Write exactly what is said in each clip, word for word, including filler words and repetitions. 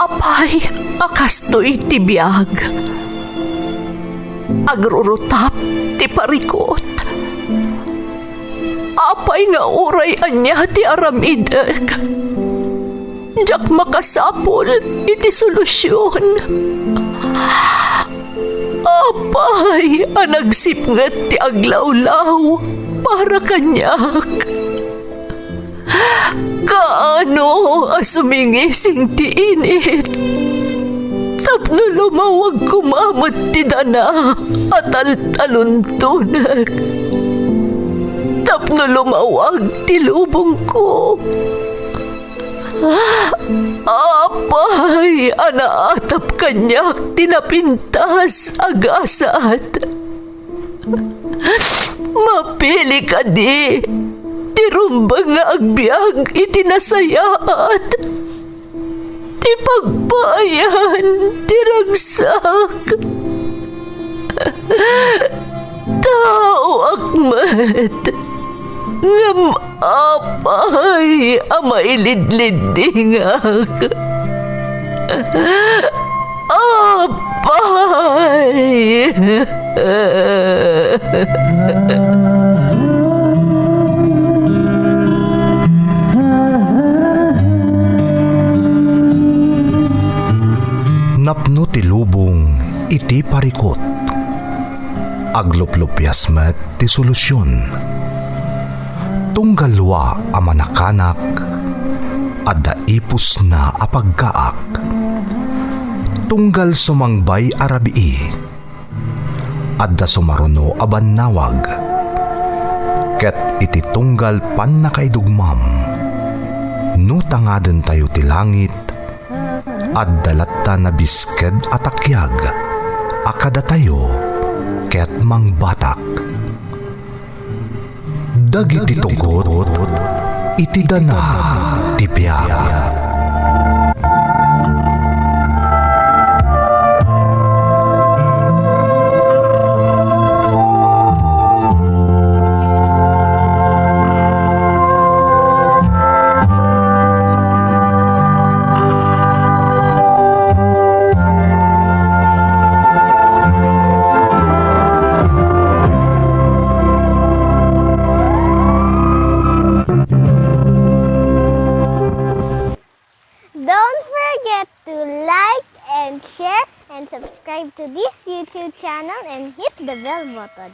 Apay a kastoy ti biag? Agrurutap ti parikut. Apay nga uray ania ti aramidek, diak makasapul iti solusion. Apay a nagsipnget ti aglawlaw para kaniak? Kaano a sumingising ti init tapno lumawag koma met ti dana a taltaluntonek, tapno lumawag ti lubongko? Apay a naatap kaniak ti napintas a gasat? Mapili kadi ti rumbeng nga agbiag iti nasayaat, ti pagpaayan ti ragsak? Taoak met, ngem apay a mailidliddingak? Apay! Napno ti lubong iti parikut. Agluplupias met ti solusion. Tunggal lua a manakanak, adda ipusna a paggaak. Tunggal sumangbay a rabii, adda sumaruno a bannawag. Ket iti tunggal pannakaidugmam, no tangadentayo ti langit, adda latta nabisked a takiag a kadatayo ket mangbatak. Dagiti tugot iti dana ti biag. Don't forget to like and share and subscribe to this YouTube channel and hit the bell button.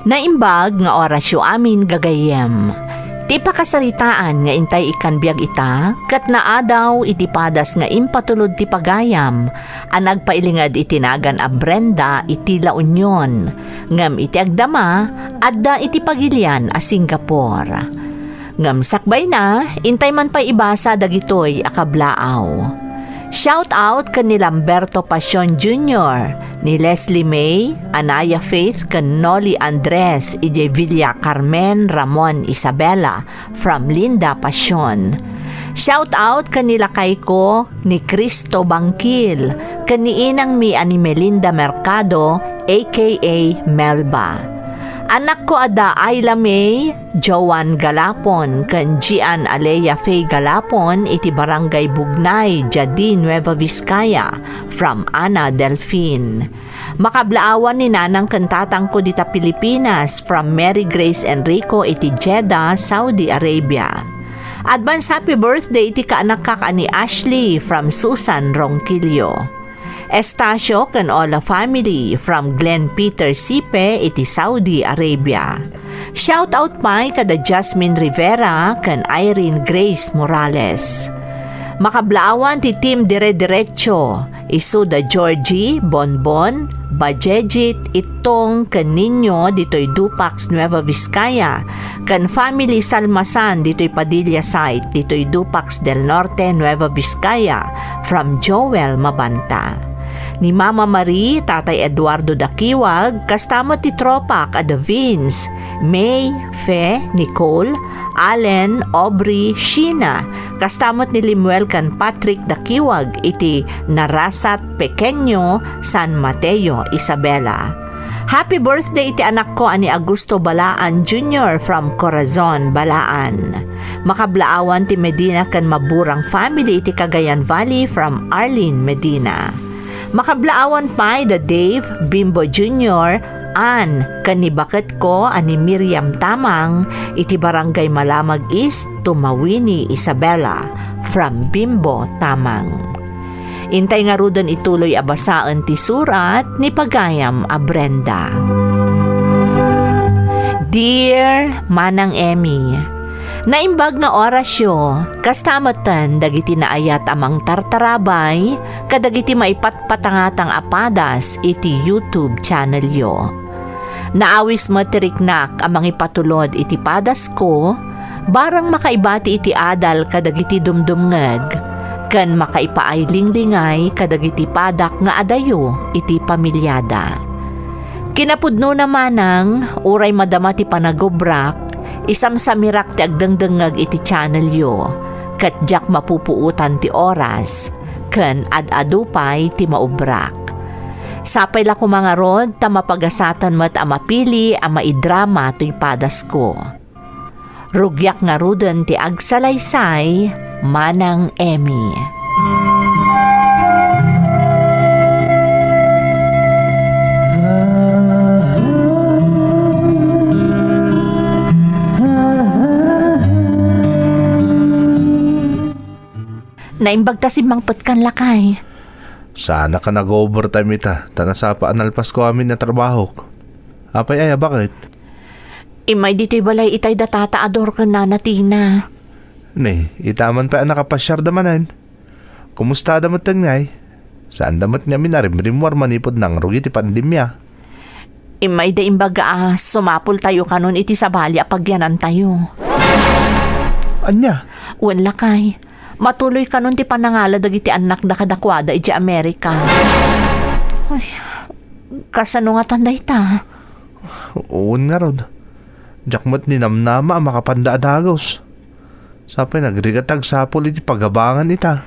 Naimbag nga orasyo amin, gagayyem. Ti pakasaritaan nga intay ikkan biag ita, ket naadaw iti padas nga impatulod ti pagayam a nagpailinged iti nagan a Brenda iti La Union, ngem iti agdama, adda iti pagilian a Singapore. Ngem sakbayna, intay man pay ibasa dagitoy a kablaaw. Shout out ken ni Lamberto Pasion Junior, ni Leslie May, Anaya Faith ken Noli Andres idiay Villa Carmen, Ramon, Isabela, from Linda Pasion. Shout out ken ni lakayko ni Cristo Bangkil ken ni inangmi a ni Melinda Mercado, A K A Melba. Anakko a da Ayla May, Joan Galapon, ken Gian Alea Faye Galapon iti Barangay Bugnay, Jadi, Nueva Vizcaya, from Ana Delfin. Makablaawan ni nanang ken tatangko dita Pilipinas, from Mary Grace Enrico iti Jeddah, Saudi Arabia. Advance happy birthday iti kaanakkak a ni Ashley, from Susan Ronquillo. Estacio ken Ola family from Glenn Peter Sipe iti Saudi Arabia. Shout out pay kada Jasmine Rivera ken Irene Grace Morales. Makablaawan ti Team Dire Diretso, isu da Georgie, Bonbon, Bajejit, Ittong, ken Nino ditoy Dupax, Nueva Vizcaya, ken family Salmasan ditoy Padilla site, ditoy Dupax del Norte, Nueva Vizcaya, from Joel Mabanta. Ni Mama Marie, Tatay Eduardo Dakiwag, kasta met ti tropak a da Vince, May, Fe, Nicole, Allen, Aubrey, Sheena, kasta met ni Limuel ken Patrick Dakiwag iti Narasat, Pequeño, San Mateo, Isabela. Happy birthday iti anakko a ni Augusto Balaan Junior from Corazon, Balaan. Makablaawan ti Medina ken Maburang family iti Cagayan Valley from Arlene Medina. Makablaawan pay da Dave Bimbo Junior, Ann, ken ni baketko a ni Miriam Tamang iti Barangay Malamag East, Tumawini, Isabela, from Bimbo Tamang. Intay ngaruden ituloy a basaen ti surat ni pagayam a Brenda. Dear Manang Emmy, naimbag nga orasyo, kasta metten dagiti naayat a mangtartarabay kadagiti maipatpatangatang a padas iti YouTube channelyo. Naawis met ti riknak a mangipatulod iti padasko, barang makaibati iti adal kadagiti dumdumngeg, ken makaipaay linglingay kadagiti padak nga adayo iti pamiliada. Kinapudnona manang, uray madama ti panagobrak, isamsamirak ti agdengdengngeg iti channelyo, ket diak mapupuotan ti oras ken ad-adu pay ti maubrak. Sapay la koma ngarud ta mapagasatan met a mapili a maidrama toy padasko. Rugiak ngaruden ti agsalaysay, Manang Emmy. Naimbag ta simmangpetkan, lakay. Saanak a nag-overtime ita, ta nasapa a nalpasko amin a trabahok. Apay aya, baket? Immay ditoy balay itay da Tata a Dor ken Nana Tina. Ni, ita man pay a nakapasiarda manen. Kumustada metten ngay? Saanda met ngamin a rimrimmuar manipud nangrugi ti pandemia. Immayda imbaga a sumapultayo kanon iti sabali a pagyanantayo. Ania? Wen, lakay, matuloy kanon ti panangala dagiti annakda kadakuada idiay Amerika. Ay, kasano ngatan dayta? Wen ngarud, diak met ninamnama a makapanda a dagus. Sapay nagrigat ti agsapul iti pagabangan ita.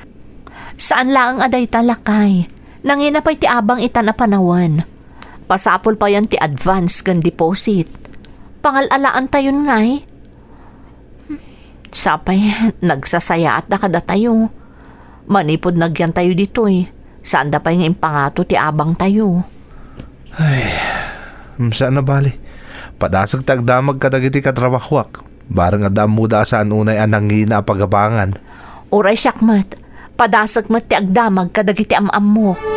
Saan laeng a dayta, lakay. Nangina pay ti abang itan a panawen. Pasapul payen ti advance ken deposit. Pangal-alaantayon ngay. Sapay nagsasayaatda kadatayo. Manipud nagyantayo ditoy, saanda pay nga impangato ti abangtayo. Ay, mm, saan a bali. Padasek ti agdamag kadagiti katrabahoak. Bareng adda ammoda a saan unay a nangina a pagabangan. Uray siak met, padasek met ti agdamag kadagiti am-ammok.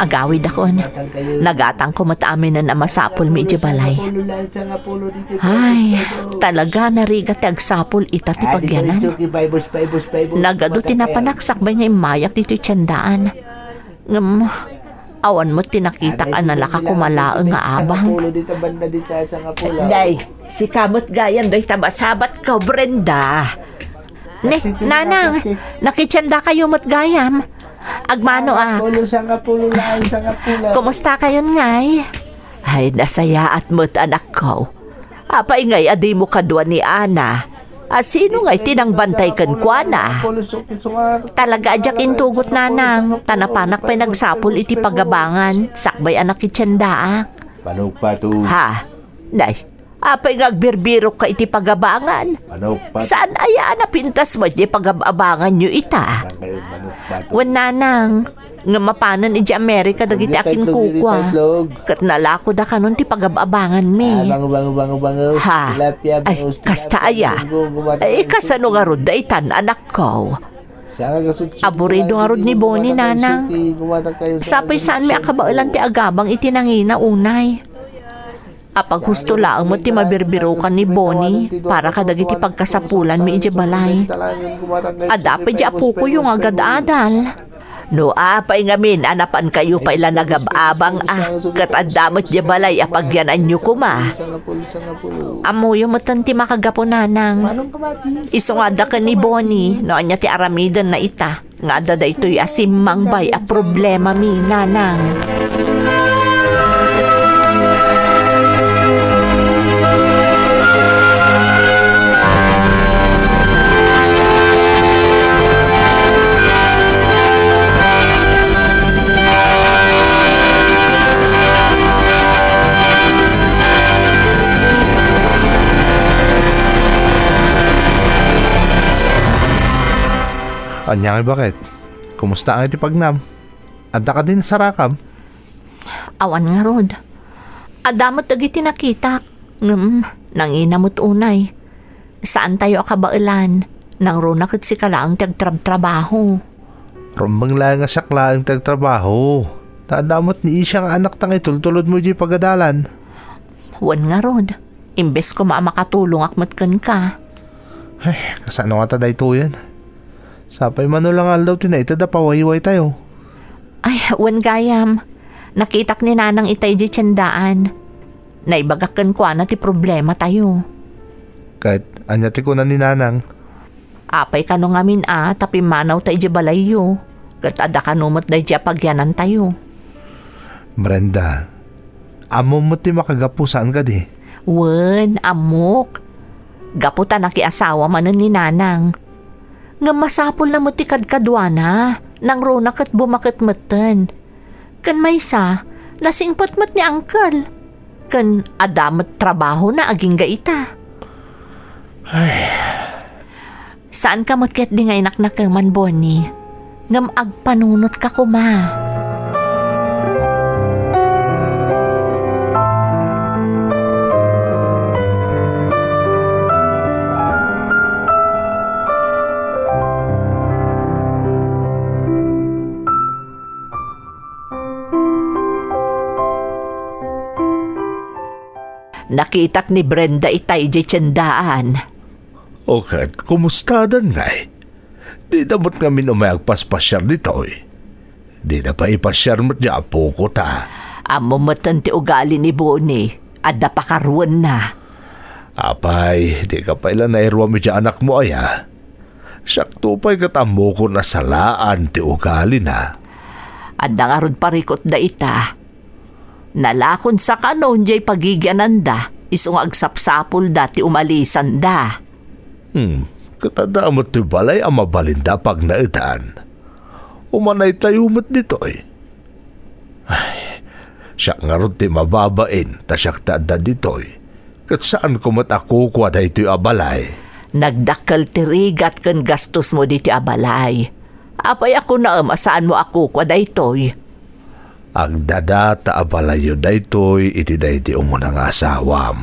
Agawidakon. Nagatangko met aminen a masapulmi idiay balay. Ay, talaga narigat ti agsapul ita ti pagyanan. Nagadu ti napanak sakbay nga immayak ditoy tiendaan. Ngem, awan met ti nakitak a nalaka koma laeng nga abang. Nay, sika met gayam dayta masabatko, Brenda. Ne, nanang, nakitiendakayo met gayam. Agmanoak. Kumusta kayon ngay? Ay, nasayaat met, anakko. Apay ngay a dimo kadua ni Ana? A sino ngay ti nangbantay kenkuana? Talaga a diak intugot, nanang, ta napanak pay nagsapul iti pagabangan, sakbay a nakitiendaak. Manok pato. Ha? Nay, apay nga agbirbirokka iti pagabangan? Manok pato. Saan aya a napintas met diay pagab-abanganyo ita? Saan kayo manok pato? Wen, nanang, nga mapanen idiay Amerika dagiti akin kukua. Ket nalakoda kanon ti pagab-abanganmi. Ah, bango, bango, bango, bango. Ha? Tilapia, ay, bango, kasta tilapia, aya? Bango, gumatang. Ay, kasano ngarud daytan, anakko? Aburido ngarud ni Bonnie, nanang. Sapay saanmi a kabaelan ti agabang iti nangina unay. Apaghusto laeng met ti mabirbirokan ni Bonnie para kadagiti pagkasapulanmi idiay balay. Adda pay diay apokoyo nga agad-adal. No apay ngamin a napankayo pay la nagab-abang a, ket adda met diay balay a pagyananyo koma. Ammoyo metten ti makagapu, nanang. Isu nga adda ken ni Bonnie, no ania ti aramidenna ita, nga adda daytoy a simmangpay a problemami, nanang. Ania ngay, baket? Kumusta ngay ti pagnam? Adda kadi nasarakam? Awan ngarud. Adda met dagiti nakitak. Ngem, nangina met unay. Saantayo a kabaelan. Nangruna ket sika laeng ti agtrabtrabaho. Rumbeng laeng a siak laeng ti agtrabaho. Ta adda met ni Isha nga anakta nga itultulodmo idiay pagadalan. Wen ngarud. Imbes koma a makatulongak met kenka. Ay, kasano ngata daytoyen? Sapay mano la nga aldaw ti naited a pawaywaytayo. Ay, wen gayam. Nakitak ni Nanang ita idiay tiendaan. Naibagak kenkuana ti problematayo. Ket ania ti kuna ni Nanang? Apay kano ngamin a ta pimmanawta idiay balayyo, ket adda kano met daydiay a pagyanantayo. Brenda, ammom met ti makagapu, saan kadi? Wen, ammok. Gapu ta nakiasawa manen ni Nanang. Ngem masapulna met ti kadkaduana, nangruna ket bumaket metten. Ken maysa, nasingpet met ni Uncle. Ken adda met trabahona agingga ita. Ay. Saanka met ketdi nga inaknakeman, Bonnie. Ngem agpanunotka koma. Nakitak ni Brenda itay idiay tiendaan. O ket, kumustadan ngay? Dida met ngamin umay agpaspasiar ditoy. Dida pay ipasiar met di apokota. Ammom metten ti ugali ni Bonnie. Adda pakaruenna. Apay, dika pay la nairuam idiay anakmo aya? Siakto pay ket ammokon a salaan ti ugalina. Adda ngarud parikutda ita. Nalakon sa kano diay pagigiananda, isu nga agsapsapulda ti umalisanda. Hmm, ket adda met ti balay a mabalinda a pagnaetan. Umanaytayo met ditoy. Ay, siak ngarud ti mababain, ta siak ti adda ditoy. Ket saanko met a kukua daytoy a balay. Nagdakkel ti rigat ken gastosmo ditoy a balay. Apay a kunaem a saanmo a kukua daytoy? Agdadata a balayyo daytoy iti daydi umuna nga asawam.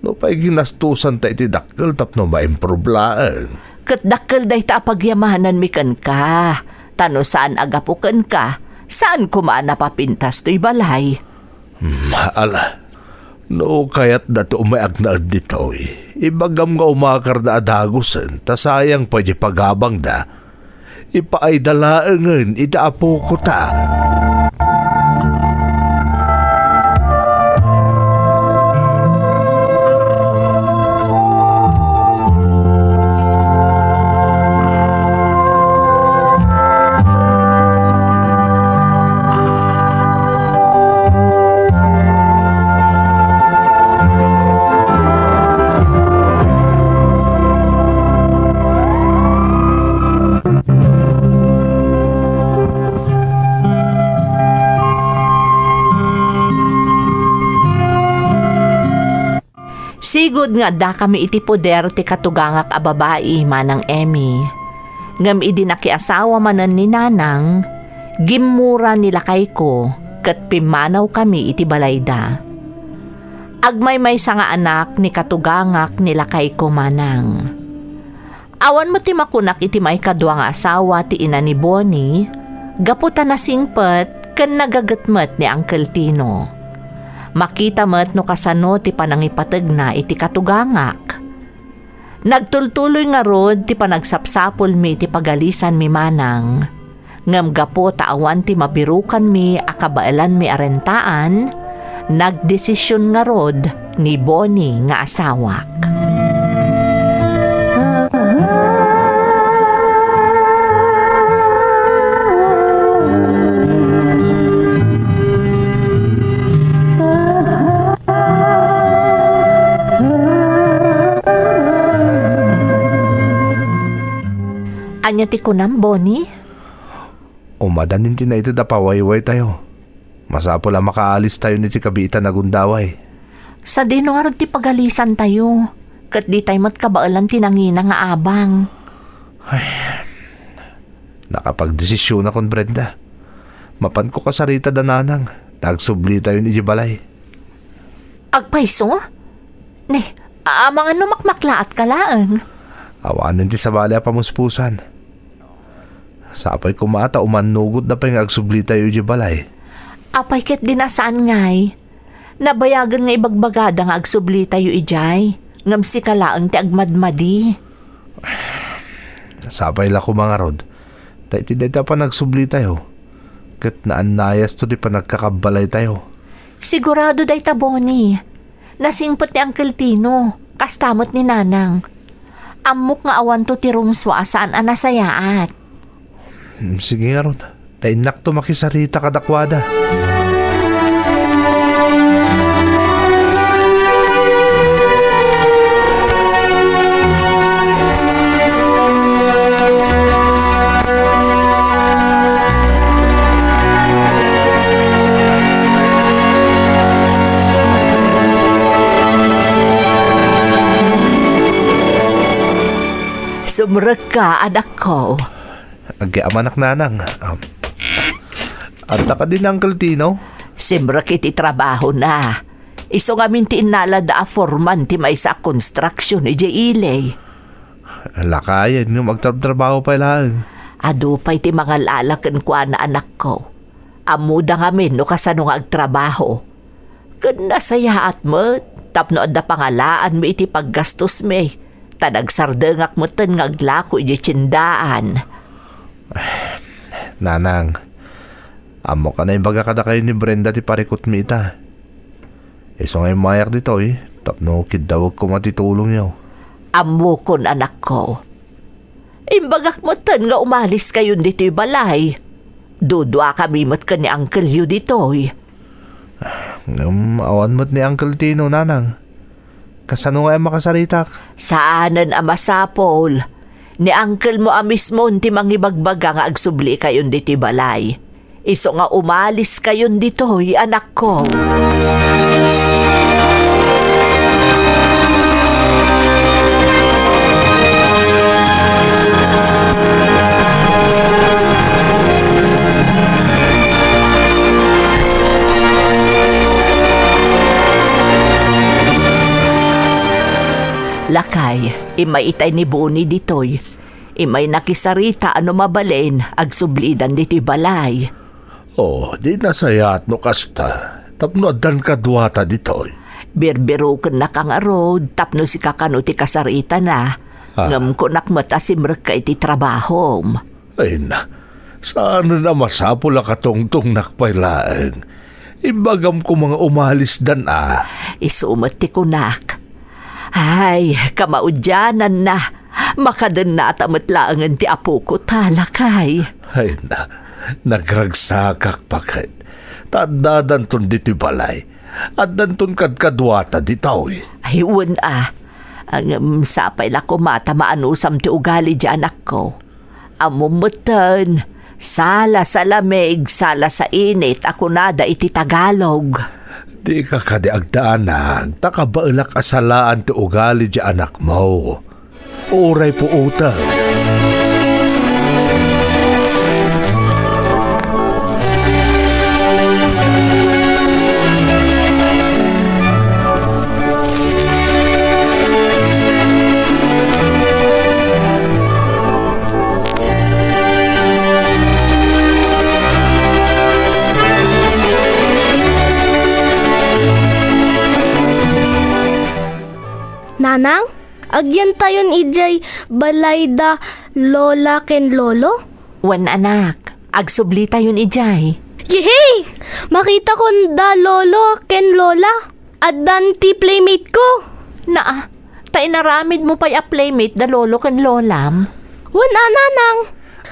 Nupay ginastosanta iti dakkel tapno maimprove laeng. Ket dakkel dayta a pagyamananmi kenka. Ta no saan a gapu kenka, saan koma a napapintas toy balay. Hmm, ala, no kayatda ti umay agnaed ditoy, ibagam nga umakarda a dagusen, ta sayang pay ti pagabangda. Ipaayda laengen iti apokota. Sigud nga addakami iti poder ti katugangak a babai, Manang Emmy. Ngem idi nakiasawa manen ni Nanang, gimmura ni lakayko ket pimmanawkami iti balayda. Agmaymaysa nga anak ni katugangak ni lakayko, Manang. Awan met ti makunak iti maikadua nga asawa ti ina ni Bonnie, gapu ta nasingpet ken nagaget met ni Uncle Tino. Makita met no kasano ti panangipategna iti katugangak. Nagtultuloy ngarud ti panagsapsapulmi iti pagalisanmi, Manang. Ngem gapu ta awan ti mabirukanmi a kabaelanmi a rentaan, nagdesisyon ngarud ni Bonnie nga asawak. Ania ti kunam, Bonnie? Umadanin ti naited a pawaywaytayo. Masapul a makaalistayon iti kabiitan a gundaway. Sadino ngarud ti pagalisantayo, ket ditay met kabaelan ti nangina nga abang. Ay, nakapagdesisyonakon, Brenda. Mapanko kasarita da nanang, ta agsublitayon idiay balay. Agpayso? Ne, amangan no makmaklaatka laeng. Awanen ti sabali a pamuspusan. Sapay koma ta umannugot da pay nga agsublitayo idiay balay. Apay ket di na saan ngay? Nabayagen nga ibagbagada nga agsublitayo idiay, ngem sika laeng ti agmadmadi. Sapay la koma ngarud, ta iti dayta a panagsublitayo, ket naannayasto ti panagkakabbalaytayo. Sigurado dayta, Bonnie. Nasingpet ni Uncle Tino, kasta met ni Nanang. Ammok nga awanto ti rungsua a saan a nasayaat. Hmm, sige ngarud. Ta innakto makisarita kadakuada. Sumrekka, anakko. Agyamanak, nanang. Um, adda kadi ni Uncle Tino? Simrek iti trabahona. Isu ngamin ti innalada a foreman ti maysa a construction idiay ili. Lakayen, ngem agtrabtrabaho pay laeng. Adu pay ti mangal-ala kenkuana, anakko. Ammoda ngamin no kasano nga agtrabaho. Ket nasayaat met tapno adda pangalaanmi iti paggastosmi, ta nagsardengak metten nga aglako idiay tiendaan. Nanang, ammok a naibaga kadakayo ni Brenda ti parikutmi ita. Isu nga immayak ditoy tapno kiddawek koma ti tulongyo. Ammokon, anakko. Imbagak metten nga umaliskayon ditoy balay. Duduakami met ken ni angkelyo ditoy. Ngem awan met ni Uncle Tino, nanang. Kasano nga makasaritak? Saanen a masapul. Ni angkelmo a mismon ti mangibagbaga nga agsublikayon ditoy balay. Isu nga umaliskayon ditoy, anakko. Lakay, immay itay ni Boni ditoy. Immay nakisarita a no mabalin, agsublidan ditoy balay. Oh, di nasayaat no kasta, tapno addan kaduata ditoy. Birbirokennaka ngarud tapno sika kano ti kasaritana. Ah. Ngem kunak met a simrekka iti trabahom. Ay na, saanen a masapul a katungtungnak pay laeng. Imbagam koma nga umalisdan a. Isu met ti kunak. Ay, kamaudiananna. Makadennata met laengen ti apoko ta, lakay. Ay na, nagragsakak paket. Ta addadanton ditoy balay. Addanton kadkaduata ditoy. Ay, wen a. Ngem sapay la koma ta maanusam ti ugali di anakko. Ammom metten, sala sa lamig, sala sa init a kunada iti Tagalog. Dika kadi agdanag, ta kabaelak a salaan ti ugali di anakmo. Uray puoten. Nanang, agyantayon idiay balay da Lola ken Lolo? Wen, anak. Agsublitayon idiay. Yehey! Makitakon da lolo ken lola. Addan ti playmate ko. Naa, ta inaramidmo pay a playmate da lolo ken lolam. Wen a, nanang.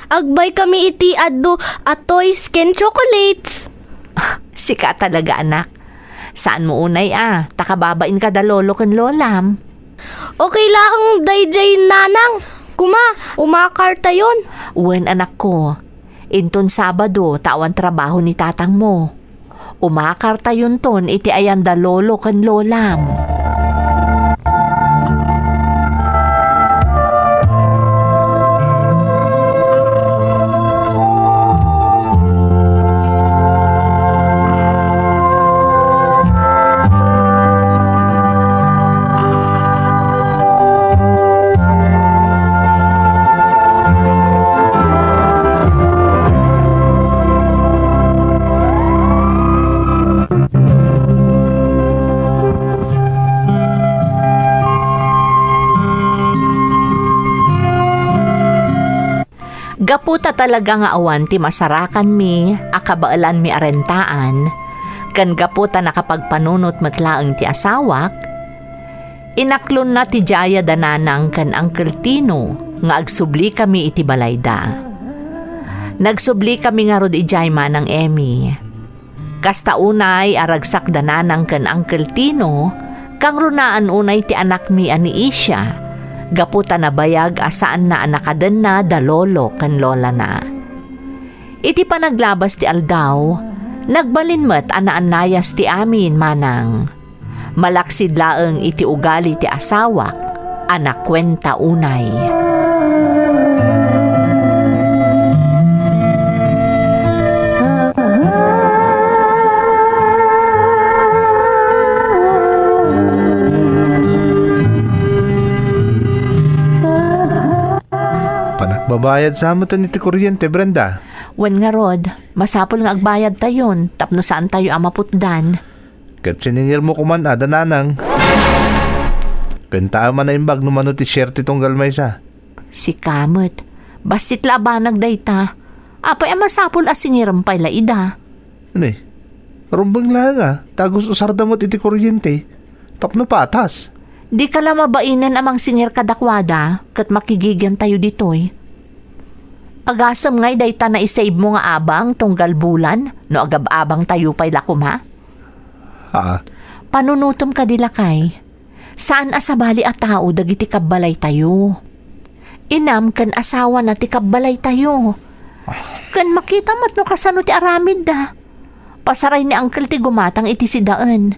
Agbaykami iti adu a toys ken chocolates. Sika talaga, anak. Saanmo unay a, ta kababainka da lolo ken lolam. Okay laeng daydiay, nanang. Kuma, umakartayon. Wen, anakko. Inton Sabado, ta awan trabaho ni tatangmo. Umakartayonton iti ayan da lolo ken lolam. Gapu ta talaga nga awan ti masarakanmi a kabaelanmi a rentaan, ken gapu ta nakapagpanunot met laeng ti asawak, inaklonna ti diaya da nanang ken Uncle Tino nga agsublikami iti balayda. Nagsublikami ngarud idiay, Manang Emmy. Kasta unay a ragsak da nanang ken Uncle Tino, kangrunaan unay ti anakmi a ni Isha, gapu ta nabayag a saanna a nakadenna da lolo ken lolana. Iti panaglabas ti aldaw, nagbalin met a naannayas ti amin, manang. Malaksid laeng iti ugali ti asawak a nakuenta unay. Panagbabayad sa met iti kuryente, Brenda. Wen ngarud, masapul nga agbayadtayon tapno saantayo a maputdan. Ket siningirmo koman a da nanang. Ken ta a manaimbag no mano ti share ti tunggal maysa. Sika met. Bassit la a banag dayta. Apay a masapul a singirem pay la ida? Ani? Rumbeng laeng a, ta agus-usarda met iti kuryente. Tapno patas. Dika la mabainen a mangsingir kadakuada, ket makigigiantayo ditoy. Agasem ngay dayta naisave mo nga abang tunggal bulan no agab-abangtayo pay la koma? Aa. Panunotem kadi, lakay. Saan a sabali a tao dagiti kabbalaytayo. Inam ken asawana ti kabbalaytayo. Ken makita met no kasano ti aramidda. Pasaray ni Uncle ti gumatang iti sidaen.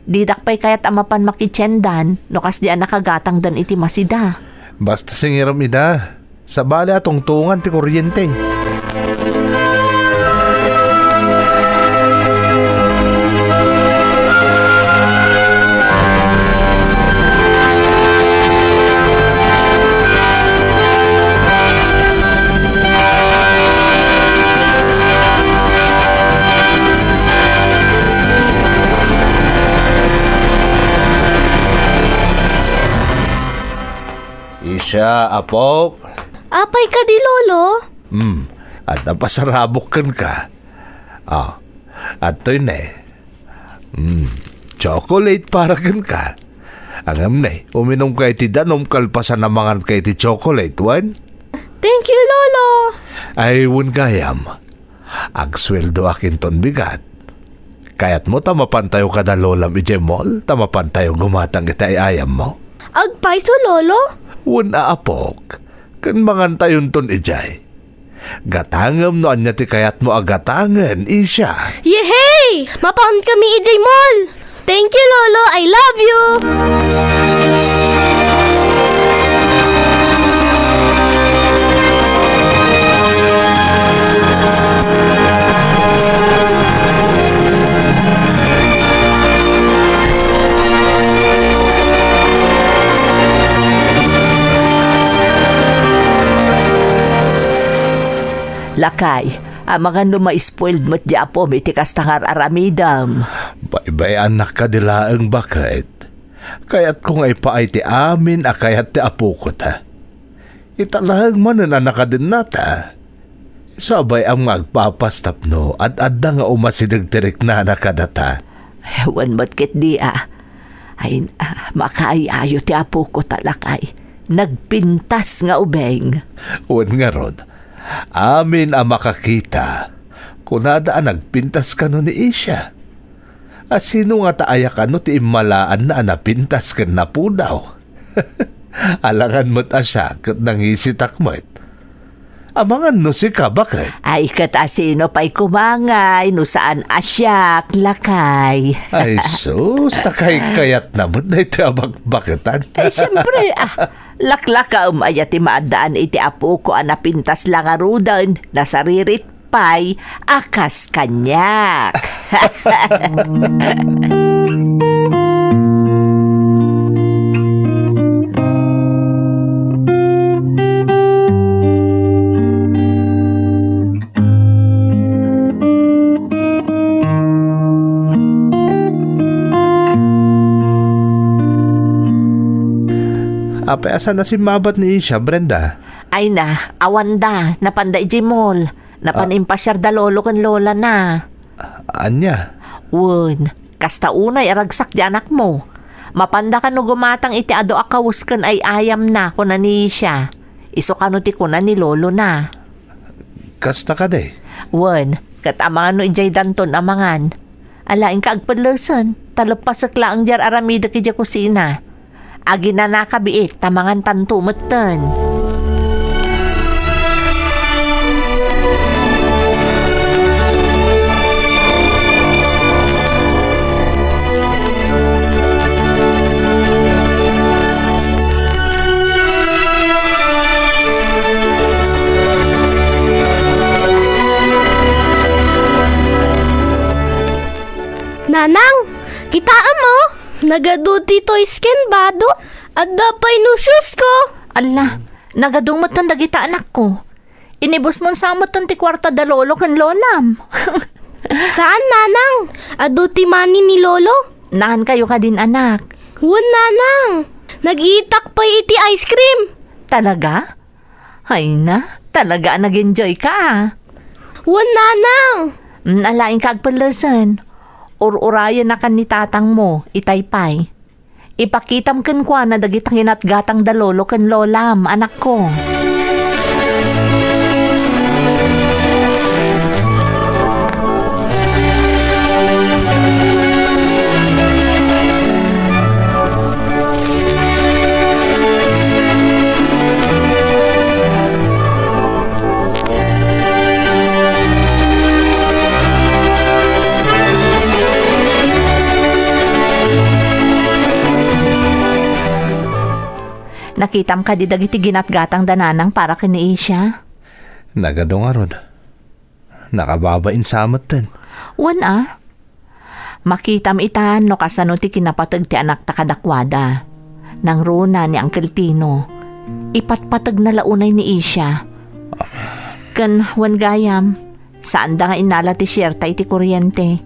Didak pay kayat a mapan makitiendan no kasdi a nakagatangdan iti masida. Basta singirem ida. Sabali a tungtungan ti kuryente. Isha, apok. Apay kadi, Lolo? Hmm, adda pasarabok kenka. Ah, adtoy ne. Hmm, chocolate para kenka. Ngem ne, uminumka iti danum kalpasan a manganka iti chocolate, wen? Thank you, Lolo. Ay, wen gayam. Agsueldoak inton bigat. Kayatmo ta mapantayo kada lolam idiay mall, ta mapantayo gumatang iti ay-ayammo? Agpayso, Lolo? Wen a, apok, ken mangantayonton idiay. Gatangem no ania ti kayatmo a gatangen, Isha. Yehey! Mapaonkami idiay mall! Thank you, Lolo. I love you. Lakay, amangan no ma-spoiled met di apom iti kasta nga ar-aramidem. Baybay-annak kadi laeng, baket. Kayatko nga ipaay ti amin a kayat ti apoko ta. Ita laeng manen a nakadennata. Sabay am nga agpapas tapno ad-adda nga umasideg ti riknana kadata. Wen met ketdi a. Ay, ah, makaay-ayo ti apoko ta lakay. Nagpintas nga ubing. Wen ngarud, amin a makakita, kunada a nagpintas kano ni Isha. A sino ngata aya kano ti immalaanna a napintas ken napudaw? Alangan met a siak ket nangisitak met. Amangan no sika, baket? Ay, ket a sino pay koma ngay no saan a siak, lakay? Ay, sus, ta kaykayatna met daytoy a bakbaketan. Ay, siempre, ah, laklakaem aya ti maaddaan iti apoko a napintas la ngaruden, nasaririt pay a kas kaniak. Apay a saan a simmabat ni Isha, Brenda? Ay na, awanda, napanda idiay mall. Napan Ah. impasiar da lolo ken lola na. Ania? Wen, kasta unay a ragsak di anakmo. Mapanda kano gumatang iti adu a kawes ken ay-ayamna, kuna ni Isha. Isu kano ti kuna ni lolo na. Kasta kadi? Wen, ket amangan no idiay danton amangan. Alaenka agpellesen, ta leppasek laeng diay aramidek idiay kusina. Aginanaka biit ta mangantanto metten. Nanang, kitaem, o, nagadu ti toys ken bado. Adda pay no shoes ko. Alla, nagadu metten dagita anakko. Inibusmon sa metten ti kuarta da lolo ken lolam. Saan, nanang. Adu ti money ni lolo. Naankayo kadin, anak? Wen, nanang. Nag-iitak pay iti ice cream. Talaga? Ay na, talaga a nag-enjoy ka, ah. Wen, nanang. Mm, alaenka agpellesen. Ur-urayennakan ni tatangmo, itay pay. Ipakitam kenkuana dagita ginatgatang da lolo ken lolam, anakko. Nakitam kadi dagiti ginatgatang da nanang para ken ni Isha? Nagadu ngarud. Nakababain sa metten. Wen a. Makitam itan no kasano ti kinapateg ti anakta kadakuada. Nangruna ni Uncle Tino. Ipatpategna la unay ni Isha. Ken wen gayam, saanda nga innala ti sierta iti kuryente.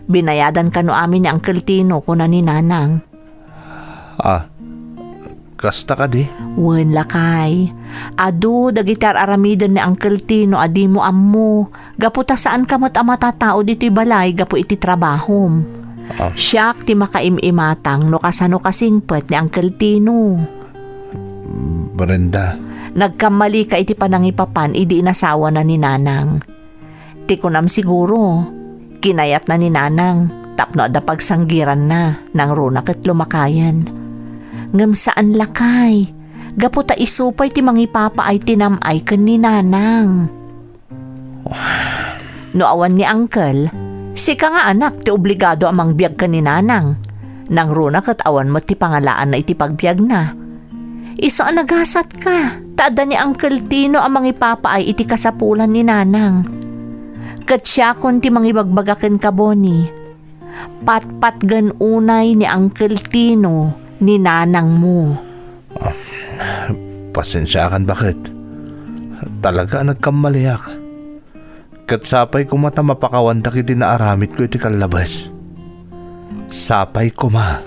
Binayadan kano amin ni Uncle Tino, kuna ni Nanang. Ah, kasta kadi? Wen, lakay. Adu dagiti ar-aramiden ni Uncle Tino a dimo ammo, gapu ta saanka met a matatao ditoy balay gapu iti trabahom. Ah. Siak ti makaim-imatang no kasano kasingpet ni Uncle Tino. Brenda. Nagkammalika iti panangipapan idi inasawana ni Nanang. Ti kunam siguro, kinayatna ni Nanang tapno adda pagsanggiranna, nangruna ket lumakayen. Ngem saan, lakay, gapu ta isu pay ti mangipapaay ti nam-ay ken ni Nanang. No awan ni Uncle, sika nga anak ti obligado a mangbiag ken ni Nanang. Nangruna ket awan met ti pangalaanna iti pagbiagna. Isu a nagasatka, ta adda ni Uncle Tino a mangipapaay iti kasapulan ni Nanang. Ket siakon ti mangibagbaga kenka, Bonnie. Patpatgen unay ni Uncle Tino ni nanangmo. Ah, pasensiakan, baket. Talaga a nagkammaliak. Ket sapay koma ta mapakawandak iti naaramidko iti kallabes. Sapay koma.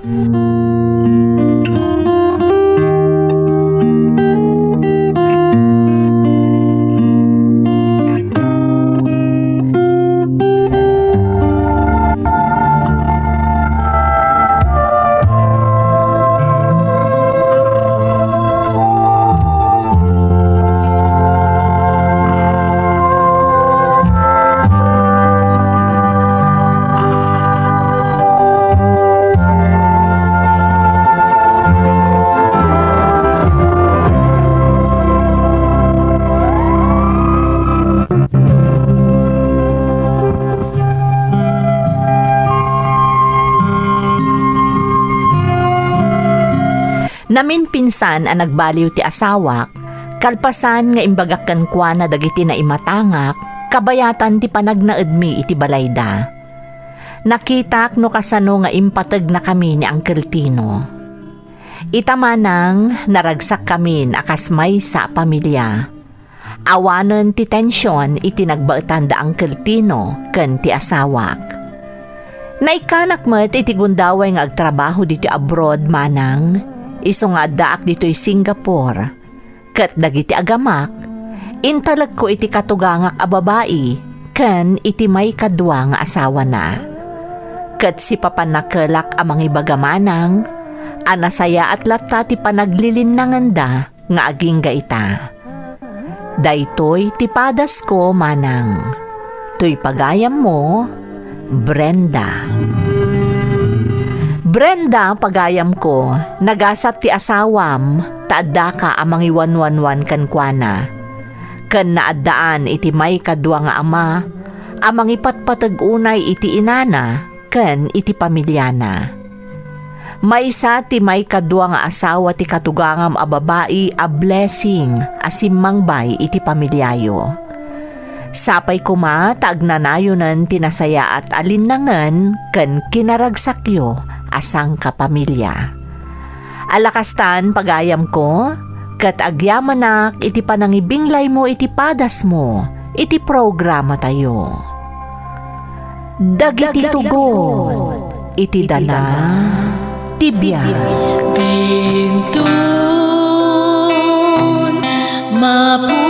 Naminpinsan a nagbaliw ti asawak, kalpasan nga imbagak kenkuana dagiti naimatangak, kabayatan ti panagnaedmi iti balayda. Nakitak no kasano nga impategnakami ni Uncle Tino. Ita manang, naragsakkamin a kas maysa a pamilia. Awanen ti tension iti nagbaetan da Uncle Tino ken ti asawak. Naikkanak met iti gundaway nga agtrabaho ditoy abroad manang, isu nga addaak ditoy Singapore. Ket dagiti agamak, intalekko iti katugangak a babai ken iti maikadua nga asawana. Ket sipapannakelak a mangibaga manang, a nasayaat latta ti panaglilinnangenda nga agingga ita. Daytoy ti padasko manang. Toy pagayammo, Brenda. Brenda, pagayamko, nagasat ti asawam, ta addaka a mangiwanwanwan kenkuana. Ken naaddaan iti maikadua nga ama a mangipatpateg unay iti inana ken iti pamiliana. Maysa ti maikadua nga asawa ti katugangam a babai a blessing a simmangbay iti pamiliayo. Sapay koma ta agnanayonen ti nasayaat a linnangen ken kinaragsakyo a sangkapamilia. Alakastan, pagayamko, ket agyamanak iti panangibinglaymo iti padasmo iti programatayo. Dagiti tugot iti dana ti biag. Dintun, mapu-